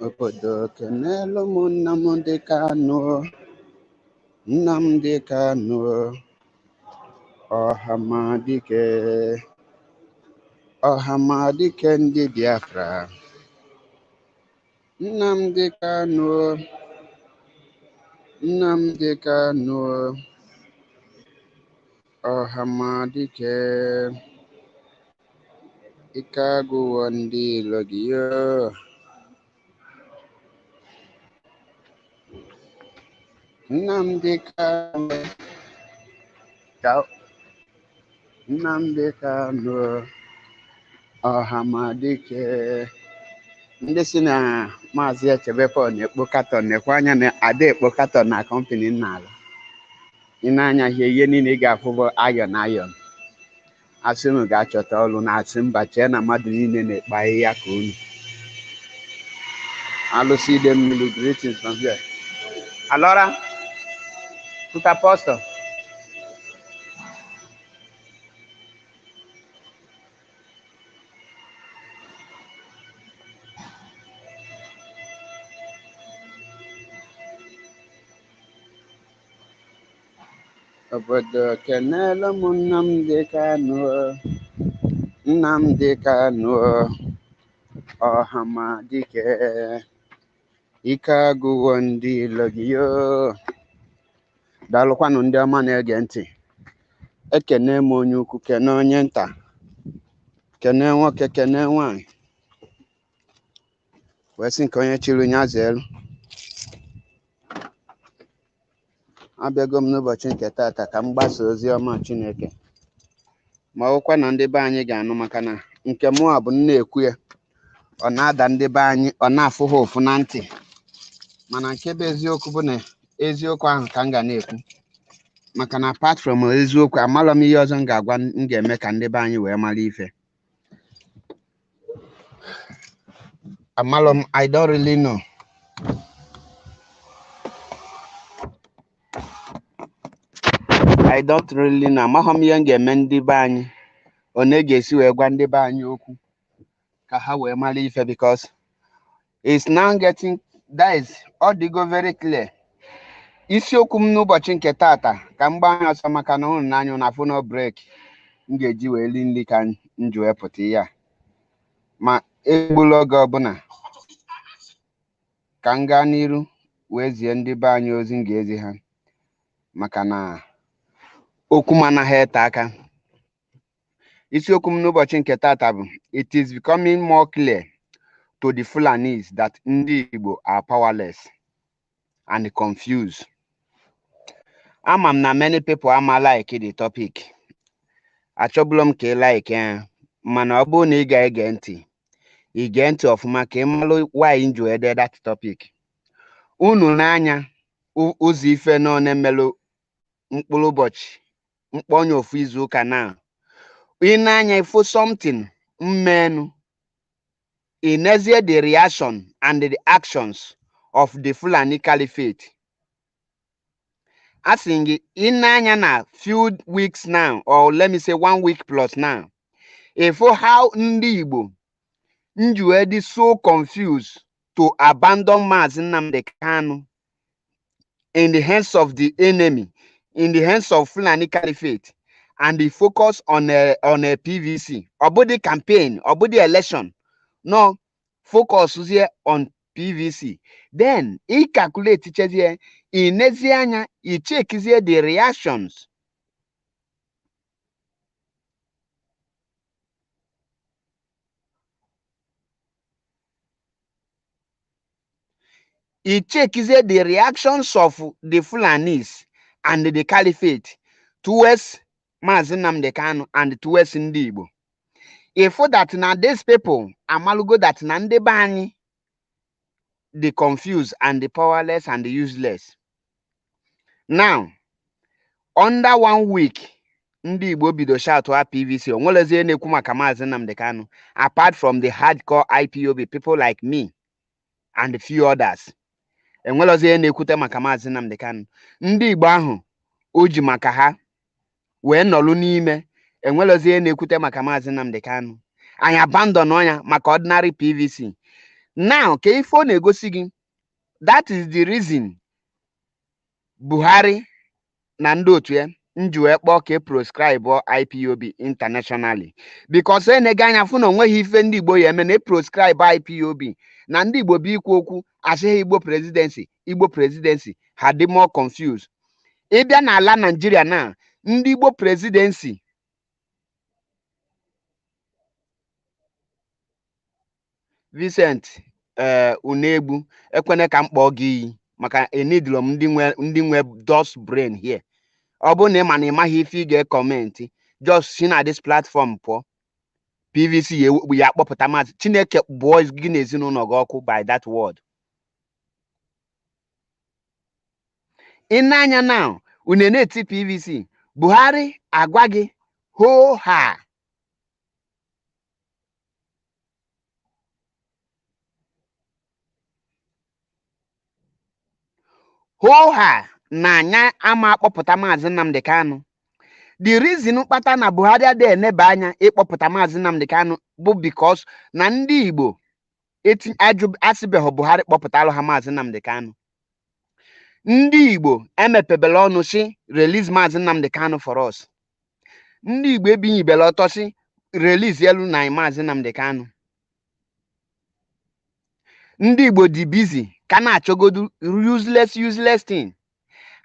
Obodo kenelu m Nnamdi Kanu, Nnamdi Kanu, Ọhamadike, Ọhamadike ndị Biafra. Nnamdi Kanu, Nnamdi Kanu, Ọhamadike, ike agụwo ndị ilo gị yoo. Nnamdi Kanu, Nnamdi Kanu, Ọhamadike. Ndị si na Maazị Echebe Paul na-ekpo katọn, nekwa anya na ada ekpo katọn na kọmpini nna ala. Ị na-anya ihe niile ị ga-afụ bụ ayọn ayọn. Asị unu ga-achọta ọrụ na asị mba, chee na mmadụ niile na-ekpo ahịhịa ka unu. Alụsị ide mmiri, greetings from here. Alora, Tuta Apostle. Obodo kenelu m Nnamdi Kanu, Nnamdi Kanu, Ọhamadike, ike agụwo ndị ilo gị yoo. Daalụkwanụ ndị ọma na-ege ntị. Ekene m onye ukwu, kene onye nta, kene nwoke, kene nwaanyị, wee sị nke onye chiri onye azụ elu. Abịago m n'ụbọchị nke taata ka m gbasa ozi ọma Chineke, ma ọ bụkwa na ndị be anyị ga-anụ, maka na nke mụ a bụ m na-ekwu ya, ọ na-ada ndị be anyị, ọ na-afụ ha ụfụ na ntị, mana nke bụ eziokwu bụ na eziokwu ahụ ka m ga na-ekwu, maka na apart from eziokwu, amalọ m ihe ọzọ m ga-agwa m ga-eme ka ndị be anyị wee mara ife. Amalọ m, I don't really know. I don't really know. Amaghọ m ihe m ga-eme ndị be anyị, one ga-esi wee gwa ndị be anyị okwu ka ha wee mara ife, because it's now getting, that is, ọ dịgo very clear. Isiokwu m n'ụbọchị nke taata ka m gbaa anya ọsọ, maka na ụnụ n'anya na afụ no break m ga-eji wee li nri ka m ji wee pụta ihe a, ma egbula oge ọbụla ka m gaa n'iru wee zie ndị be anyị ozi m ga-ezi ha, maka na okwu m anaghị ete aka. Isiokwu m n'ụbọchị nke taata bụ it is becoming more clear to the Fulanis that ndị Igbo are powerless and confused. Ama m na many people ama like the topic. Achọbụla m ka ị like ya, mana ọ bụrụ na ị ga-ege ntị, ị gee ntị ọfụma ka ị malụ why m ji wee dee that topic. Unu n'anya ụzọ ife nọ na-emelụ mkpụrụ ụbọchị mkpọnye ofu izu ụka na ị na-anya ifo something mmenu, ị nezie the reaction and the actions of the Fulani Caliphate. A sị gị ị na-anya na few weeks now, or let me say 1 week plus now, ifo how ndị Igbo njiwe dị so confused to abandon Maazị Nnamdi Kanu in the hands of the enemy, in the hands of Fulani Caliphate, and they focus on a PVC. Ọ bụdị campaign, ọ bụdị election. No, focus here on PVC. Then, ị calculate chezie, ị nezie anya, ị checkizie the reactions. Ị checkizie the reactions of the Fulanis and the Caliphate towards Maazị Nnamdi Kanu and towards ndị Igbo. Ifo that na these people amalugo that na ndị be anyị the confused and the powerless and the useless. Now, under 1 week, ndị Igbo bido shout ha PVC. Onwelezie na-ekwu maka Maazị Nnamdi Kanu, apart from the hardcore IPOB people like me and a few others. Enwelozie na-ekwute maka Maazị Nnamdi Kanu. Ndị Igbo ahụ o ji maka ha Wee nọlụ n'ime enwelozi ihe na-ekwute maka Maazị Nnamdi Kanu. Anyị abandon ya maka ordinary PVC. Now, ka ife ọ na-egosi gị, that is the reason Buhari na ndị otu ya nji wee kpọọ ka e proscribe IPOB internationally, because enega anya fụ na onweghị ife ndị Igbo ya eme na e proscribe IPOB na ndị Igbo bụ ikwu okwu asịghị Igbo presidency, Igbo presidency, ha dị more confused. Ịbịa n'ala Nigeria na ndị Igbo presidency, Vincent Unegbu, ekwene ka m kpọọ gị iyi maka enidlo m ndị nwe dust brain here. Ọ bụrụ na ị ma na ị maghị ife ị ga-ecomment, just si na this platform pụọ. PVC ya ya akpọpụta Maazị Chineke bụọ gị na ezinụlọ gị ọkụ by that word. Ị na-anya now, unu na-eti PVC, Buhari agwa gị hoo ha hoo ha na anya ama akpọpụta Maazị Nnamdi Kanu. The reason kpata na Buhari adịghị eneba anya ịkpọpụta Maazị Nnamdi Kanu bụ because na ndị Igbo eti ajụ asịbeghị Buhari kpọpụtalụ ha Maazị Nnamdi Kanu. Ndị Igbo emepebela ọnụ si release Maazị Nnamdi Kanu for us. Ndị Igbo ebinyibela ọtọ si release elu na Maazị Nnamdi Kanu. Ndị Igbo dị busy ka na-achọgodu useless useless thing.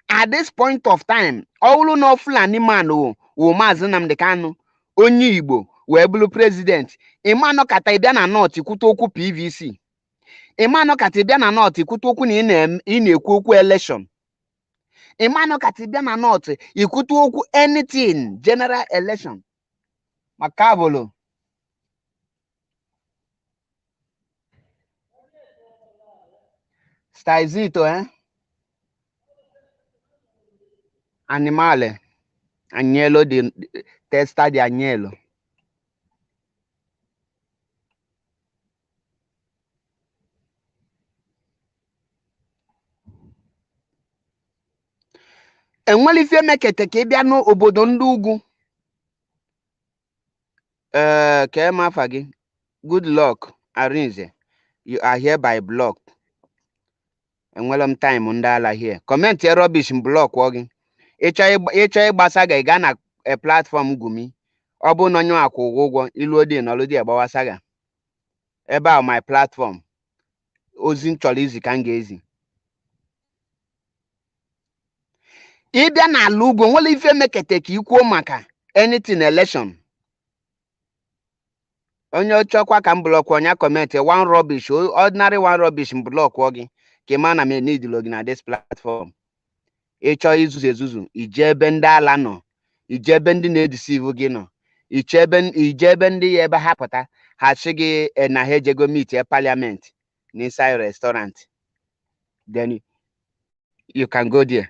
At this point of time, ọ bụrụ na Fulani man wụ wụ Maazị Nnamdi Kanu, onye Igbo wee bụrụ president, ịma anọkata ịbịa na North kwute okwu PVC, ịma anọkata ịbịa na North kwute okwu na ị na-ekwu okwu election, ịma anọkata ịbịa na North ikwute okwu anything general election maka abụlụ. Stai zitto, eh? Animale. Agnello di testa di agnello. Enwere ife mekete ka ị bịa n'obodo ndị ugwu, ee, ka eme afa gị. Good luck Arinze, you are hereby blocked. Enwere m time ndị ala here comment rubbish, m block gị. Ịchọ ịgbasa ga, ị gaa na platform Gumi. Ọ bụrụ na onye akwụ ụgwọ ụgwọ ilu odi nọlụ dị agbawa saga ebe a. My platform, ozi m chọrọ izi ka m ga-ezi. Ịbịa n'ala ugwu, nwere ife mekete ka ikwuo maka anything election. Onye chọkwa ka m block onye comment one rubbish, ordinary one rubbish, m block gị ka ị ma na m enidilo gị na this platform. Ịchọ izuzu ezuzu, ije ebe ndị ala nọ, ije ebe ndị na-edeceive gị nọ, ije ebe ndị ya ebe ha pụta ha sị gị na ha ejego meet parliament n'inside restaurant, then you can go there.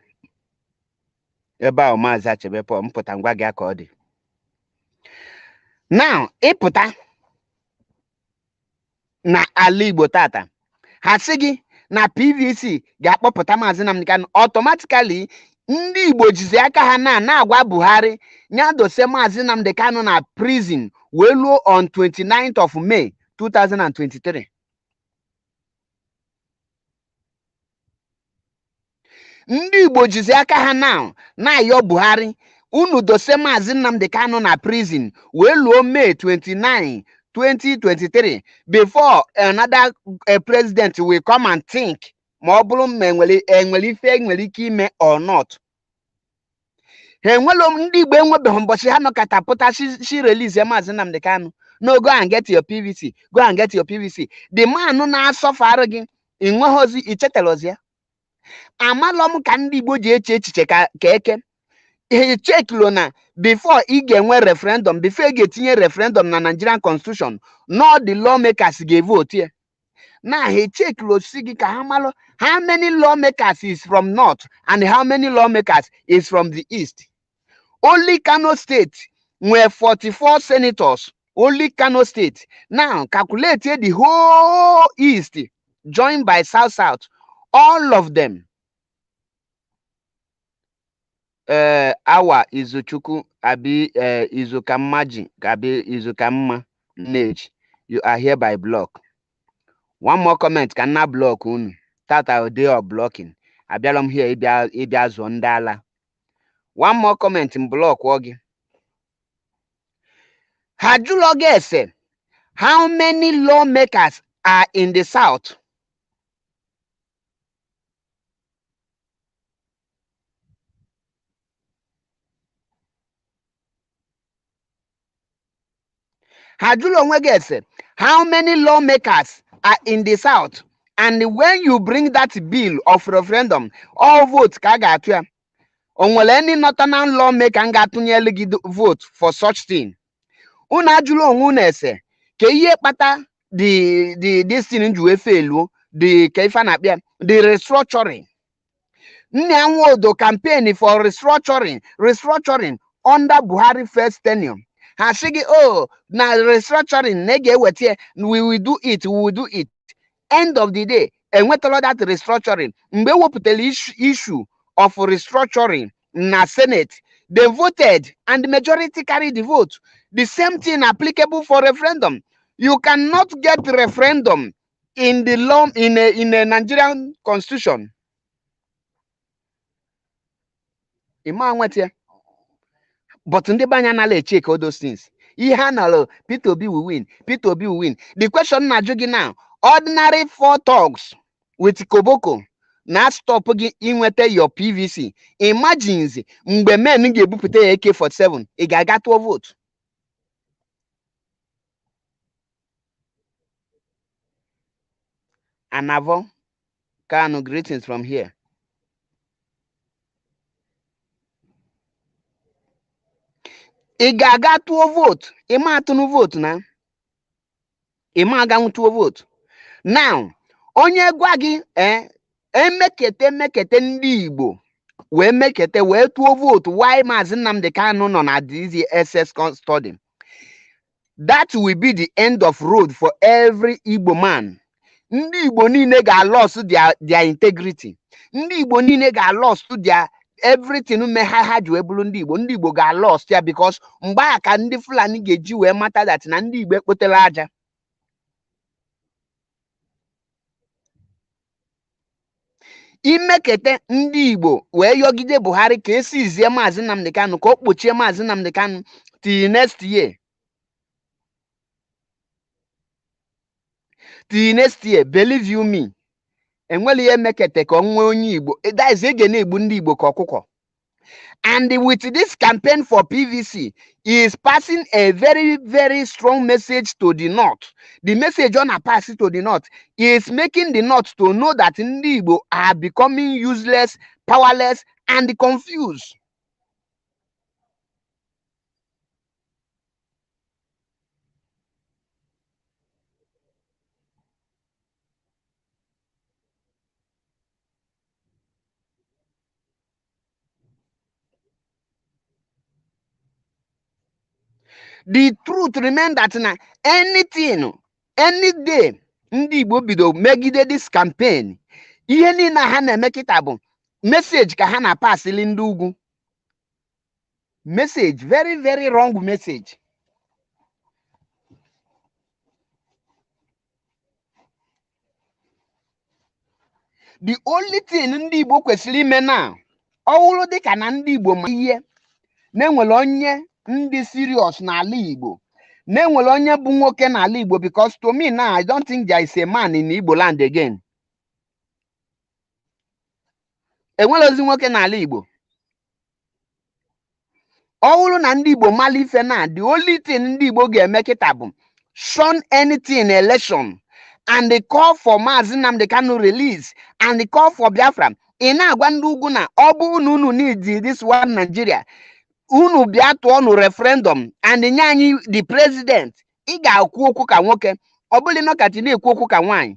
Ebe ahụ Maazị Achebe Paul mpụta ngwa gị ka ọ dị now. Ịpụta na ala Igbo tata, ha sị gị na PVC ga-akpọpụta Maazị Nnamdi Kanu. Automatically, ndị Igbo jizi aka ha na na-agwa Buhari ya dose Maazị Nnamdi Kanu na prison wee luo on 29th of May 2023. Ndị Igbo jizi aka ha na na-ayọ Buhari, unu dose Maazị Nnamdi Kanu na prison wee luo May 29 2023 before another president will come and think ma ọ bụrụ ma enwere ife enwere ike ime or not. Ha enwelo ndị Igbo enwebeghị mbọchị ha nọkọta pụta si release Maazị Nnamdi Kanu. No, go and get your PVC, go and get your PVC. The man na-asọfarụ gị ịnweghịzi ichetalozi ya. Amalọ m ka ndị Igbo ji eche echiche ka eke echekilo na before ị ga-enwe referendum, before ị ga-etinye referendum na Nigerian constitution, not the lawmakers ga-evote ya. Na ha echekilo si gị ka ha malụ how many lawmakers is from north and how many lawmakers is from the east. Only Kano State nwere 44 senators, only Kano State. Now calculate the whole east joined by south south, all of them. Ee, awa Izuchukwu abi Izukammaji abi Izukamma Nneji, you are hereby blocked. One more comment ka nna block unu. Tata day of blocking. Abịala m here ịbịa zụọ ndị ala. One more comment m block gị. Ha jụlọ gị ese, how many lawmakers are in the south? Ha jụrụ onwe gị ese, how many lawmakers are in the south? And when you bring that bill of referendum, all votes ka a ga-atụ ya. O nwere any northern lawmaker m ga-atụnyelu gị vote for such thing? Unu ajụrụ onwe unu ese ka ihe kpata the this thing ji wee feluo, the ka ife a na-akpịa the restructuring. Nnia Nwodo campaign for restructuring under Buhari first tenure. Ha sị gị, oh, na restructuring na ị ga-eweta ya, we will do it, we will do it. End of the day, enwetala that restructuring. Mgbe ewepụtara issue of restructuring na Senate, they voted and the majority carried the vote. The same thing applicable for referendum. You cannot get referendum in the law in a Nigerian constitution. Ịma nweta ya. But ndị be anyị anaghị check all those things. Ihe a nalụ, Peter Obi will win, Peter Obi will win. The question na-ajụ gị now, ordinary four thugs with koboko na stop gị inweta your PVC. Imagines mgbe men ga-ebupụta ya AK47, ị ga-aga tụọ vote? Anavo Kanu, greetings from here. Ị ga-aga tụọ vote? Ị ma atụnụ vote na ị ma aganwu tụọ vote. Now, onye gwa gị emekete emekete ndị Igbo wee mekete wee tụọ vote why Maazị Nnamdi Kanu nọ na DSS custody, that will be the end of road for every Igbo man. Ndị Igbo niile ga-lost their integrity. Ndị Igbo niile ga-lost their everything me ha ji wee bụrụ ndị Igbo. Ndị Igbo ga-lost ya because mgbe a ka ndị Fulani ga-eji wee mata that na ndị Igbo ekpotela aja. Imekete ndị Igbo wee yọgide Buhari ka esizie Maazị Nnamdi Kanu ka o kpochie Maazị Nnamdi Kanu till next year. Till next year, believe you me, enwere ihe mekete ka ọ nwee onye Igbo. That is, ege na-egbu ndị Igbo ka ọkụkọ. And with this campaign for PVC is passing a very, very strong message to the north. The message on a pass to the north is making the north to know that ndị Igbo are becoming useless, powerless, and confused. The truth remain that na anything, any day, ndị Igbo bido megide this campaign, ihe niile ha na-eme kịta bụ message ka ha na-apasili ndị ugwu. Message, very, very wrong message. The only thing ndị Igbo kwesịrị ime na ọ wụrụ dịka na ndị Igbo ma ihe na-enwere onye ndị serious n'ala Igbo, na-enwere onye bụ nwoke n'ala Igbo, because to me now, I don't think there is a man in Igbo land again. Enwere ozi nwoke n'ala Igbo. Ọ bụrụ na ndị Igbo mara ife na the only thing ndị Igbo ga-eme kịta bụ shun anything election and the call for Maazị Nnamdi Kanu release and the call for Biafra. Ị na-agwa ndị ugwu na ọ bụrụ na unu need this one Nigeria, unu bịa tụọ nụ referendum and nye anyị the president. Ị ga-ekwu okwu ka nwoke, ọ bụla ịnọkatị na-ekwu okwu ka nwaanyị.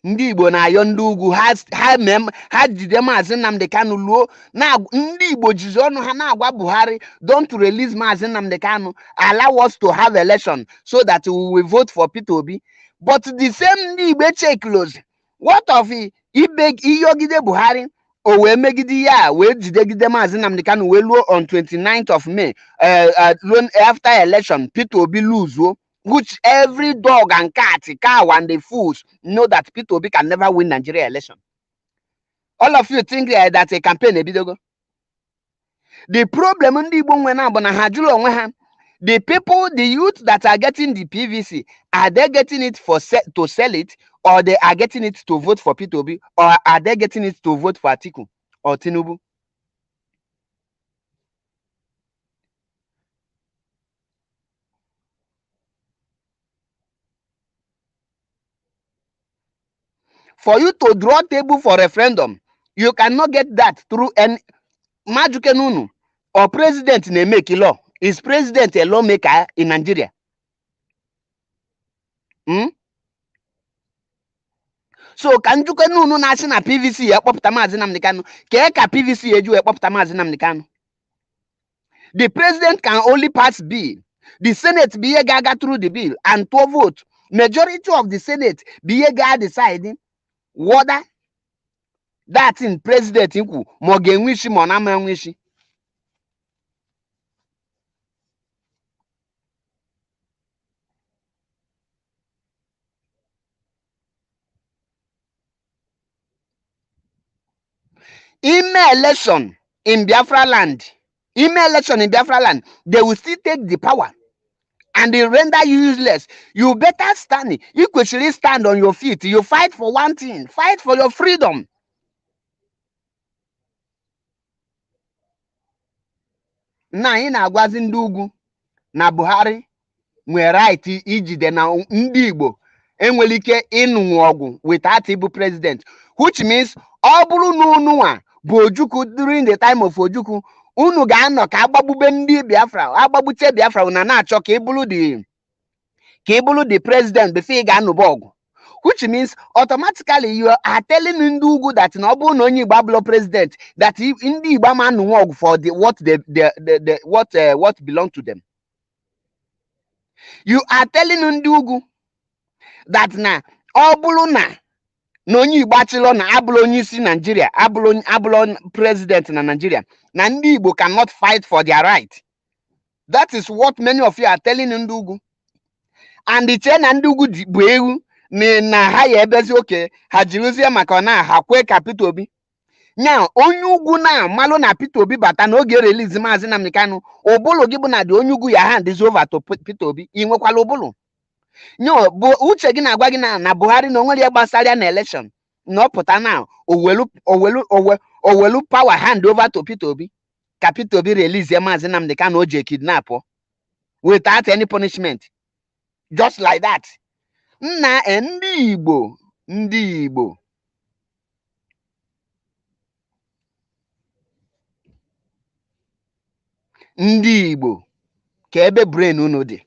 Ndị Igbo na-ayọ ndị ugwu ha mee ha jide Maazị Nnamdi Kanu luo na ndị Igbo jizi ọnụ ha na-agwa Buhari, don't release Maazị Nnamdi Kanu, allow us to have election so that we will vote for Peter Obi. But the same ndị Igbo checklose, what of ibe iyogide Buhari o wee megide ya, wee jidegide Maazị Nnamdi Kanu wee luo on 29th of May, after election Peter Obi lose, which every dog and cat, cow and the fools know that Peter Obi can never win Nigeria election. All of you think that a campaign ebidogo. The problem ndị Igbo nwe na bụ na ha jụrụ onwe ha, the people, the youth that are getting the PVC, are they getting it for to sell it, or they are getting it to vote for Peter Obi, or are they getting it to vote for Atiku or Tinubu? For you to draw table for referendum, you cannot get that through any Majukenunu or president na-emeke law. Is president a lawmaker in Nigeria? Hmm? So ka Njukenunu na-asị na PVC ya kpọpụta Maazị Nnamdi Kanu, kee ka PVC eji wee kpọpụta Maazị Nnamdi Kanu? The president can only pass bill. The Senate bụ ihe ga-aga through the bill and to vote. Majority of the Senate bụ ihe ga-decide whether that thing president kwu ma ọ ga-enwe isi ma ọ na-ama enwe isi. Ime election in Biafra land, ime election in Biafra land, they will still take the power and they render you useless. You better stand. You kwesịrị stand on your feet. You fight for one thing. Fight for your freedom. Na anyị na-agwazi ndị ugwu na Buhari nwere right ijide na ndị Igbo enwere ike ịnụnwu ọgwụ without ịbụ president, which means ọ bụrụ na unu nwa bụ Ojukwu during the time of Ojukwu, unu ga-anọ ka agbagbube ndị Biafra, agbagbute Biafra, unu na-achọ ka ị bụrụ the president before ị ga-anụba ọgụ, which means automatically you are telling ndị ugwu that na ọ bụrụ na onye Igbo abụrụ president, that ndị Igbo ama anụnwu ọgụ for the what the what belong to them. You are telling ndị ugwu that na ọ bụrụ na onye Igbo achịlọ na abụrụ onye isi Nigeria, abụrụ president na Nigeria, na ndị Igbo cannot fight for their right. That is what many of you are telling ndị ugwu. And chee na ndị ugwu bụ ewu na ha ya ebezi oke ha jirizie maka ọ na ha kwee ka Peter Obi nya onye ugwu na malụ na Peter Obi bata n'oge release Maazị Nnamdi Kanu. Ụbụlụ gị bụ na dị onye ugwu ya hand is over to Peter Obi. Ị nwekwala ụbụlụ nyo bụ uche gị na-agwa gị na Buhari na onwere ya gbasara ya na election na ọ pụta na owelu power hand over to Peter Obi ka Peter Obi release Maazị Nnamdi Kanu o ji kidnap without any punishment, just like that. Nna, ndị Igbo, ndị Igbo, ndị Igbo, ka ebe brain unu dị?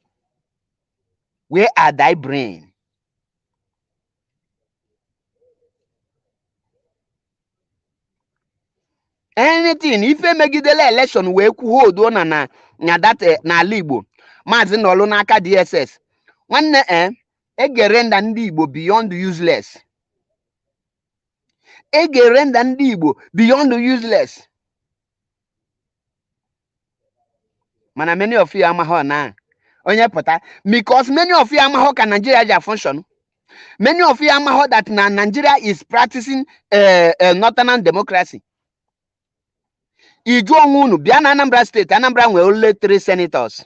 Where are thy brain? Anything ife megidela election wee kwuo odo na that n'ala Igbo, Maazị nọlụ n'aka DSS nwanne, e ga-render ndị Igbo beyond useless. E ga-render ndị Igbo beyond useless. Mana many of you amaghọ na onye pụta, because many of you amaghọ ka Nigeria ji function. Many of you amaghọ that na Nigeria is practicing northern democracy. Iju onwe unu bịa na Anambra Steeti, Anambra nwere only three senators.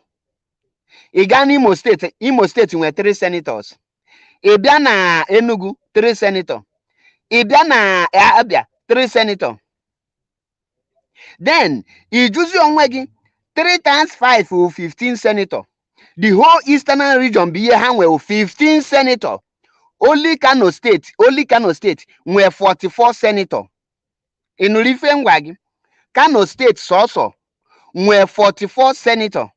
Ị gaa n'Imo Steeti, Imo Steeti nwere three senators. Ị bịa na Enugu, three senator. Ị bịa na Abia, three senator. Then ijuzi onwe gị, 3 times 5 wụ 15 senator. The whole eastern region bụ ihe ha nwere 15 senator. Only Kano State, only Kano State nwere 44 senator. Ị nụrụ ife ngwa gị? Kano State sọsọ nwere 44 senator.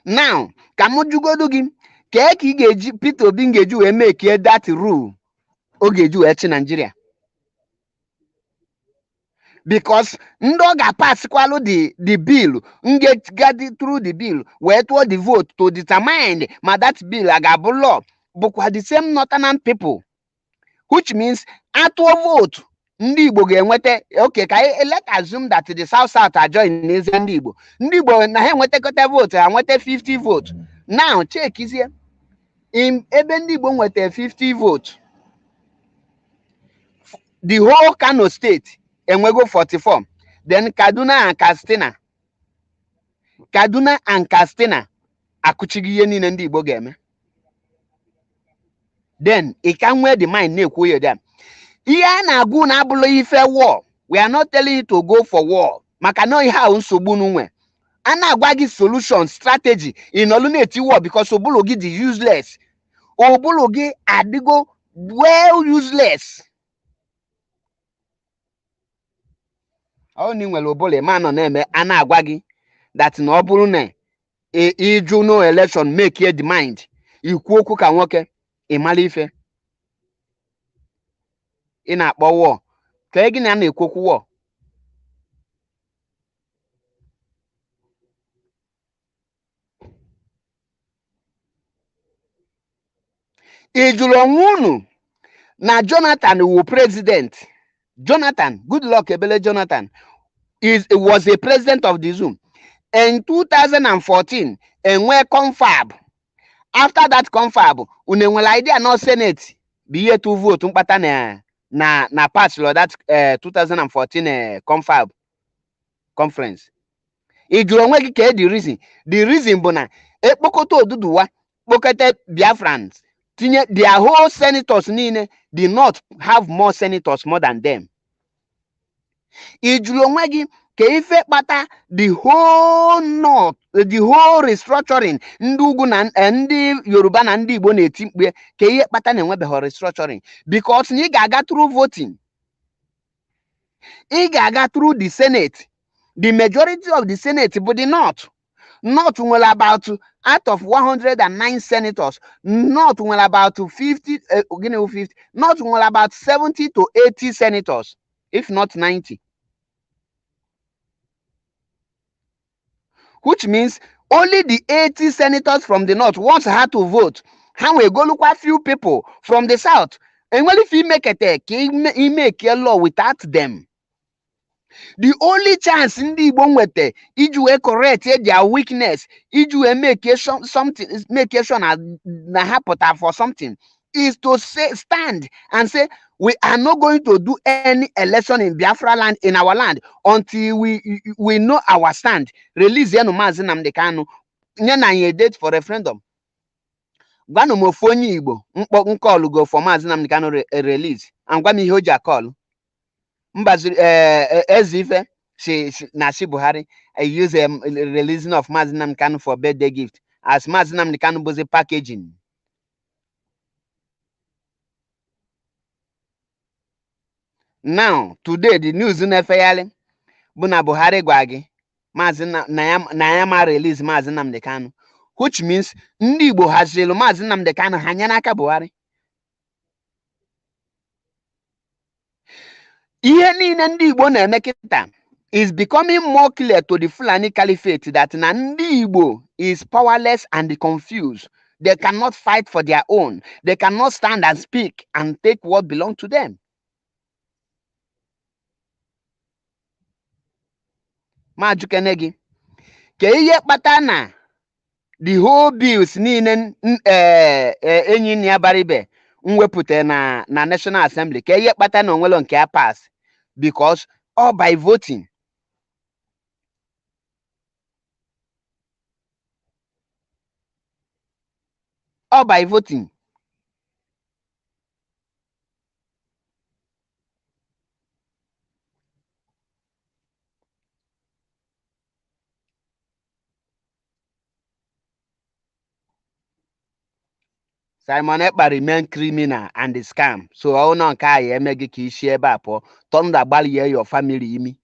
Now ka m jụgodu gị, kee ka ị ga-eji Peter Obi ga-eji wee make that rule ọ ga-eji wee chị Nigeria? Because ndị ọ ga-apasịkwalụ the bill ngegadi through the bill wee tụọ the vote to determine ma that bill a ga-abụ law bụkwa the same northern people, which means atụọ vote ndị Igbo ga-enweta. Okay, ka anyị let assume that the South South ajoin n'ezie ndị Igbo, ndị Igbo na ha enwetakọta vote, ha nweta 50 vote. Now chekizie ebe ndị Igbo nweta 50 vote, the whole Kano State enwego 44, then Kaduna and Katsina, Kaduna and Katsina akụchighị ihe niile ndị Igbo ga-eme. Then ị ka nwee the mind na-ekwu ya there. Ihe a na-agụ na abụla ife war. We are not telling you to go for war, maka na ihe ahụ nsogbu nwe a na-agwa gị solution strategy ị nọlụ na-eti war, because ụbụlụ gị dị useless, ụbụlụ gị adịgo well useless. Ọ na ị nwere ụbụlụ ma nọ na-eme a na-agwa gị that na ọ bụrụ na ịjụ no election, make your demand, ikwu okwu ka nwoke, ị mara ife ị na-akpọ war, ka gị na na-ekwu okwu war. Ị jụrụ onwe unu na Jonathan wu president? Jonathan, Goodluck Ebele Jonathan was a president of the zoo in 2014. Enwee confab. After that confab, unu enwere idea na Senate bụ ihe tu vote mkpata na pass that 2014 confab conference. Ị jụrụ onwe gị ka the reason? The reason bụ na ekpokọta Oduduwa, kpokọta Biafrans, tinye their whole senators niile, the north have more senators more than them. Ị jụrụ onwe gị ka ife kpata the whole north, the whole restructuring ndị ugwu na ndị Yoruba na ndị Igbo na-eti mkpu ka ihe kpata na-enwebeghị restructuring? Because na ị ga-aga through voting, ị ga-aga through the Senate. The majority of the Senate bụ the north. North nwere about, out of 109 senators, north nwere about 50, gịnị 50, north nwere about 70 to 80 senators, if not 90, which means only the 80 senators from the north once had to vote, ha wee golukwa few people from the south. Enwere ife imekete ka imeke law without them. The only chance ndị Igbo nweta iji wee correct their weakness, iji wee make something, make sure na ha pụta for something, is to say, stand and say, we are not going to do any election in Biafra land, in our land, until we know our stand. Release yenu Maazị Nnamdi Kanu, nye na anyị a date for referendum. Gwanụ m ofu onye Igbo mkpọ nkọlụ go for Maazị Nnamdi Kanu release, and gwa m ihe o ji akọlụ mbaziri eze ife si na si Buhari use releasing of Maazị Nnamdi Kanu for birthday gift, as Maazị Nnamdi Kanu bụzi packaging. Now today the news na-efegharị bụ na Buhari gwa gị Maazị na ya ma release Maazị Nnamdi Kanu, which means ndị Igbo haziri Maazị Nnamdi Kanu ha nye n'aka Buhari. Ihe niile ndị Igbo na-eme kịta is becoming more clear to the Fulani Caliphate that na ndị Igbo is powerless and confused. They cannot fight for their own. They cannot stand and speak and take what belongs to them. Ma jukene gị ka ihe kpata na the whole bills niile enyi na ya bara ibe mwepụta na National Assembly, ka ihe kpata na onwelo nke ya pass? Because all by voting. All by voting. Simon Ekpa remain criminal and the scam. So ọ nọ nke a ya eme gị ka isi ebe a pụọ. Thunder gbalie your family imi.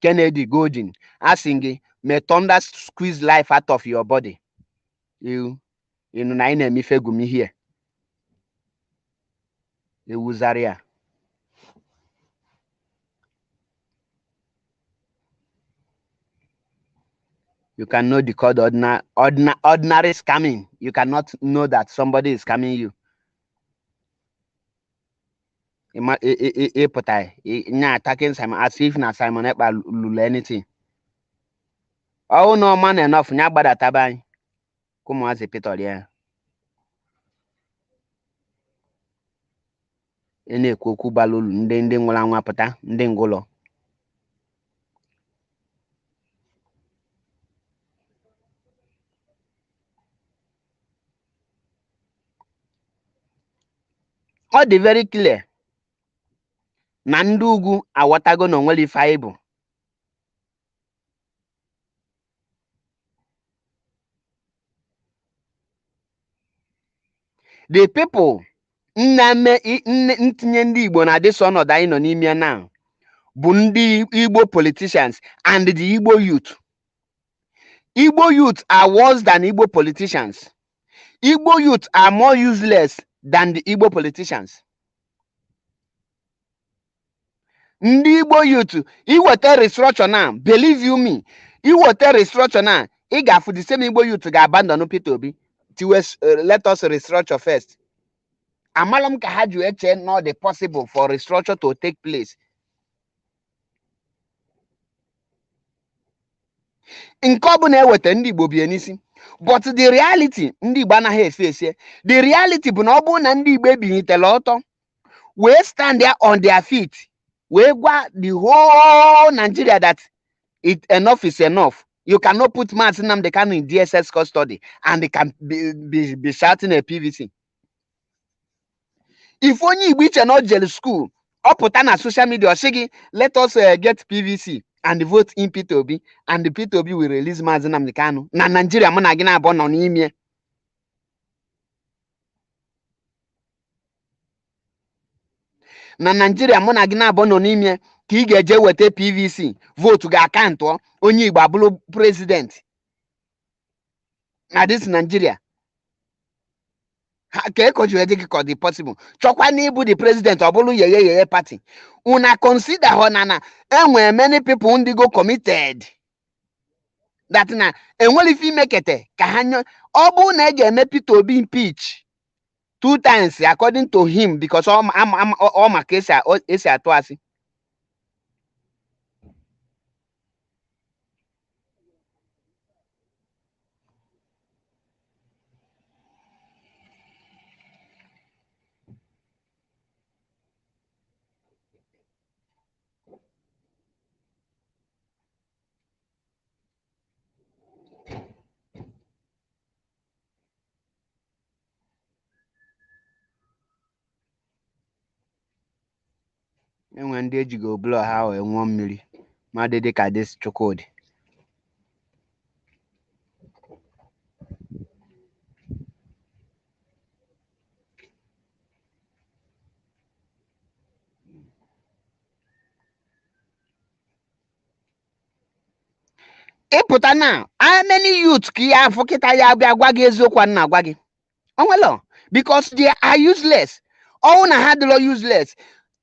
Kennedy Golden asị gị, may thunder squeeze life out of your body. You ịnụ na anyị na-eme ife gumi here. Ewu Zaria. You cannot decode ordinary scamming. You cannot know that somebody is scamming you. Ịpụta nya attacking Simon as if na Simon Ekpa lụrụ anything. Ọwụ na ọma na enough nya gbadataba anyị ka ụmụazị Peter ya. Ị na-ekwu okwu bara uru, ndị nwụrụ anwụ apụta, ndị ngwụlọ. Ọ dị very clear na ndị ugwu aghọtago na onwere ife anyị bụ. The people nna-eme ntinye ndị Igbo na this ọnọdụ anyị nọ n'ime now bụ ndị Igbo politicians and the Igbo youth. Igbo youth are worse than Igbo politicians. Igbo youth are more useless than the Igbo politicians. Ndị Igbo youth, iweta restructure now, believe you me, iweta restructure now, ị ga-afụ the same Igbo youth ga-abandon Peter Obi. Tiwe, let us restructure first. Amala m ka ha ji eche not the possible for restructure to take place. Nke ọ bụla eweta ndị Igbo bie n'isi. But the reality, ndị Igbo anaghị efe esie. The reality bụ na ọ bụrụ na ndị Igbo ebinyitela ọtọ wee stand there on their feet, wee gwa the whole Nigeria that it enough is enough. You cannot put Mazi Nnamdi Kanu in DSS custody and they can be shouting a PVC. If onye Igbo iche na o jere school, ọ pụta na social media, ọ sị gị, let us get PVC and vote in Peter Obi, and the Peter Obi will release Mazi Nnamdi Kanu. Na Nigeria mụ na gị na-abụọ nọ n'ime. Na Nigeria mụ na gị na-abụọ nọ n'ime ka ị ga-eje weta PVC, vote ga-akantụọ, onye Igbo abụrụ president na this Nigeria. Ha ka ekoji dị gị ka ọ dị possible. Chọkwa na ịbụ the president ọ bụrụ yeye yeye party. Una consider họ na na enwere many people ndị go committed that na enwere ife imekete ka ha nye. Ọ bụrụ na e ga-eme Peter Obi impeach 2 times according to him, because ọ ma ka esi atụ asị. Enwe ndị ejigo blọ ha wee ṅụọ mmiri mmadụ dịka this Chukwudi. Ịpụta na how many youth ka ya afụ kịta ya bịa gwa gị eziokwu a na-agwa gị? Onwelo, because they are useless. Ọnwụ na ha dịrọ useless.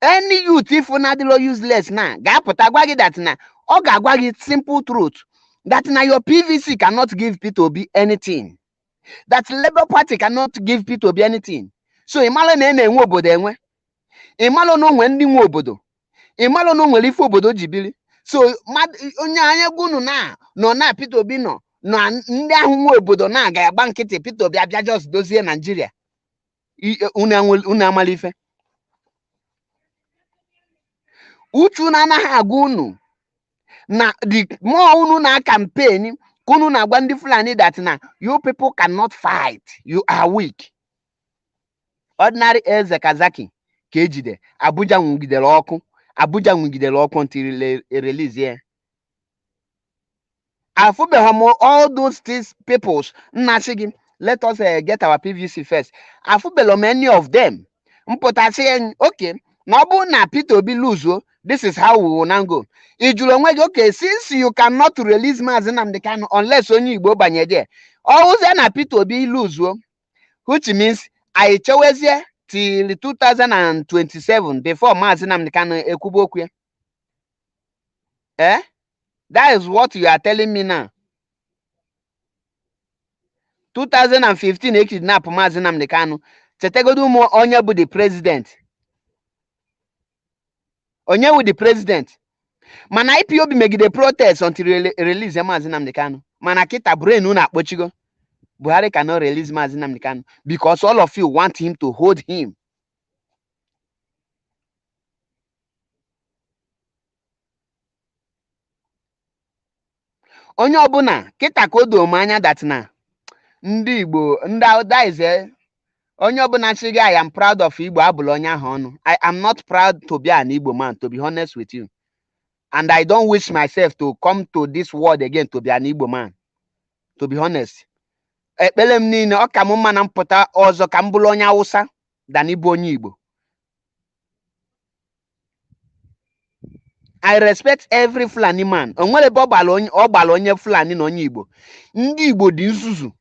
Any youth if na adịrọ useless na ga-apụta gwa gị that na ọ ga-agwa gị simple truth that na your PVC cannot give Peter Obi anything, that Labour Party cannot give Peter Obi anything. So ị mara na ị na-enwe obodo enwe, ị mara na onwe ndị nwe obodo, ị mara na o nwere ife obodo ji biri. So onye anya gwunu na nọ na Peter Obi nọ na ndị ahụ nwe obodo na ga-agba nkịtị Peter Obi abịa just dozie Nigeria. Unu amala ife. Uche unu anaghị agwa unu na the more unu na campaign ka unu na-agwa ndị Fulani that na you people cannot fight, you are weak. Ordinary Eze Kazaki ka ejide Abuja nwugidere ọkụ, Abuja nwugidere ọkụ until release ya. Afụbeghị m all those these peoples nna sị gị let us get our PVC first. Afụbeghị m any of them mpụtasị ya okay na ọ bụrụ na Peter Obi lose, this is how we will now go. Ị jụrụ onwe gị okay, since you cannot release Mazi Nnamdi Kanu unless onye Igbo banye there, ọ wụzie na Peter Obi lose, which means anyị chewezie till 2027 before Mazi Nnamdi Kanu ekwuba okwu ya. That is what you are telling me now. 2015 e kidnap Maazị Nnamdi Kanu. Chetagodu ụmụ onye bụ the president. Onye wụ the president. Mana IPOB megide protest until release Maazị Nnamdi Kanu. Mana kita brain unu akpọchigo. Buhari cannot release Maazị Nnamdi Kanu because all of you want him to hold him. Onye ọbụla kịta ka o doo m anya that na ndị Igbo ndị that onye ọbụla sị gị I am proud of Igbo abụla onye ahụ ọnụ. I am not proud to be an Igbo man, to be honest with you. And I don't wish myself to come to this world again to be an Igbo man, to be honest. Ekpere m niile ọ ka m mma na mpụta ọzọ ka m bụrụ onye Hausa than ịbụ onye Igbo. I respect every Fulani man. O nwere ebe ọ gbara onye Fulani na onye Igbo. Ndị Igbo dị nzuzu.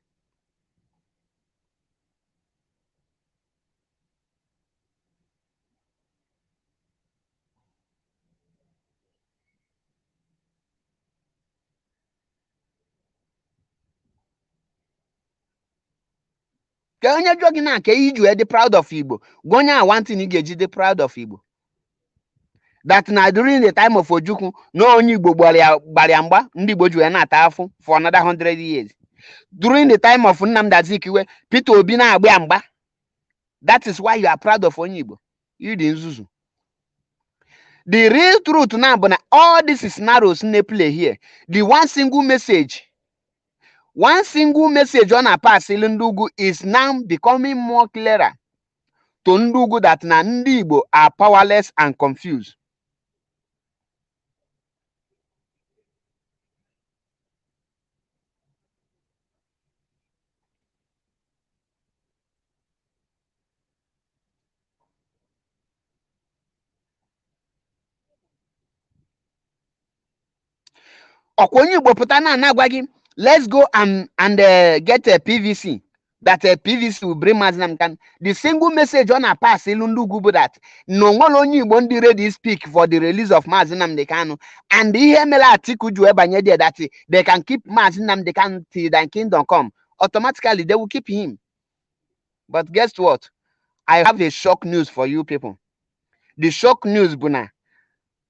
Ka onye jụọ gị na ka iji wee dị proud of Igbo, gwa onye a one thing ị ga-eji dị proud of Igbo. That na during the time of Ojukwu, na onye Igbo gbara ya mgba, ndị Igbo ji wee na-ata afụ for another 100 years. During the time of Nnamdi Azikiwe, Peter Obi na-agba ya mgba. That is why you are proud of onye Igbo. You dị nzuzu. The real truth now bụ na all this is scenarios na-play here. The one single message ọ na-pass ndị ugwu is now becoming more clearer to ndị ugwu that na ndị Igbo are powerless and confused. Ọkwa onye Igbo pụta na na-agwa gị let's go and get a PVC, that a PVC will bring Maazị Nnamdi Kanu. The single message ọ na-pass ilu ndị ugwu bụ that na onwere onye Igbo ndị ready speak for the release of Maazị Nnamdi Kanu, and ihe mere Atiku ji wee banye there that they can keep Maazị Nnamdi Kanu till thy kingdom come. Automatically they will keep him. But guess what? I have a shock news for you people. The shock news bụ na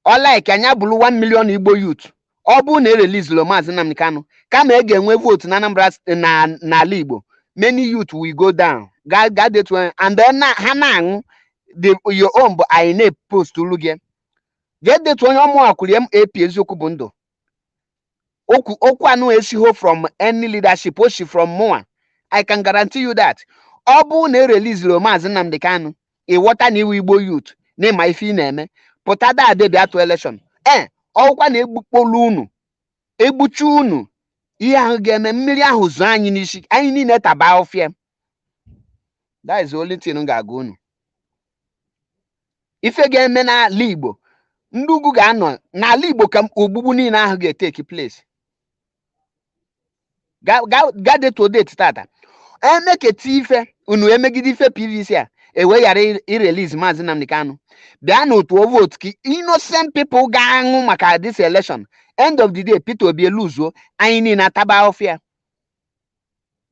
ọ like anya bụrụ 1 million Igbo youth. Ọ bụrụ na e-release Maazị Nnamdi Kanu, kama e ga-enwe vote na Anambra na n'ala Igbo, many youth will go down. Ga detu and then ha na-aṅụ the your own bụ anyị na-epost olu gị. Jee detu onye ọmụ akwụrụ MAP eziokwu bụ ndụ. Okwu anụ esiho from any leadership, o si from mụnwa. I can guarantee you that. Ọ bụrụ na e-release Maazị Nnamdi Kanu, ịghọta na iwu Igbo youth na ịma ife ị na-eme, pụta daade bịa tụọ election. Ọkwa na-egbukpolu unu, egbuchi unu, ihe ahụ ga-eme mmiri ahụ zụọ anyị n'isi, anyị niile taba ofie. That is the only thing m ga-agwa unu. Ife ga-eme n'ala Igbo, ndị ugwu ga-anọ n'ala Igbo ka ogbugbu niile ahụ ga-eteki place. Ga detuo date tata. Emeketa ife unu emegide ife PVC a ewe ghara i-release Maazị Nnamdi Kanu. Bịa n'otu vote ka innocent people ga-aṅụ maka this election. End of the day, Peter Obi eluzuo, anyị niile ataba ofia.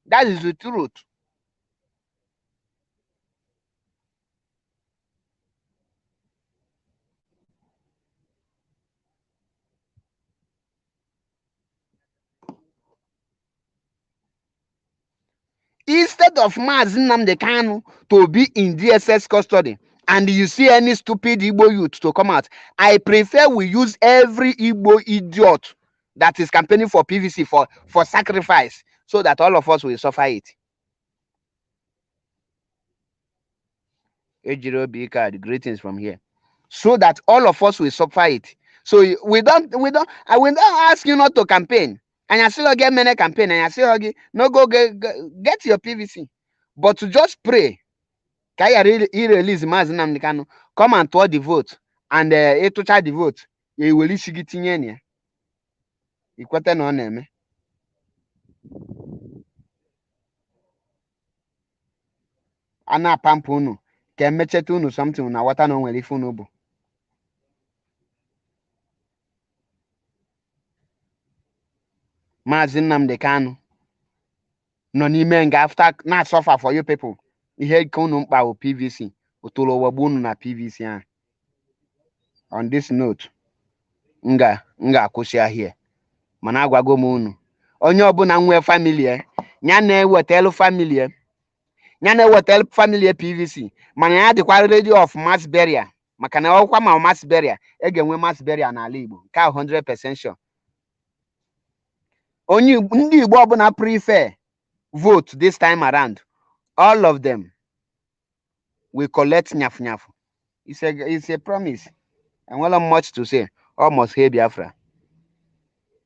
That is the truth. Instead of Maazị Nnamdi Kanu to be in DSS custody and you see any stupid Igbo youth to come out, I prefer we use every Igbo idiot that is campaigning for PVC for sacrifice so that all of us will suffer it. Ejiro card, greetings from here. So that all of us will suffer it. So we don't I will not ask you not to campaign. And I still get many campaign, and I still get no go get your PVC. But to just pray, can you release Maazị Nnamdi Kanu, come and throw the vote, and ịtụcha the vote, ewere isi gị tinye na ya. Ikweta na ọ na-eme. A na-apampụ unu ka emecheta unu something na ghọta na o nwere ife unu bụ. Maazị Nnamdi Kanu Nọ n'ime nga after na suffer for you people. Ihe ka unu mkpa bụ PVC. Otolo wagbu unu na PVC ahụ. On this note, m ga-akwụsị ahịa, mana agwago m unu, onye ọbụla nwee family ya, ya na-ewetelu family ya, ya na-ewetelu family ya PVC, mana ya dịkwa ready of mass burial, maka na ọkwa ma mass burial e ga-enwe mass burial n'ala Igbo nke ahụ 100% sure. Onye ndị Igbo ọbụla prefer vote this time around, all of them will collect nyafu nyafu. It's a promise. Enwela much to say. All must hail Biafra.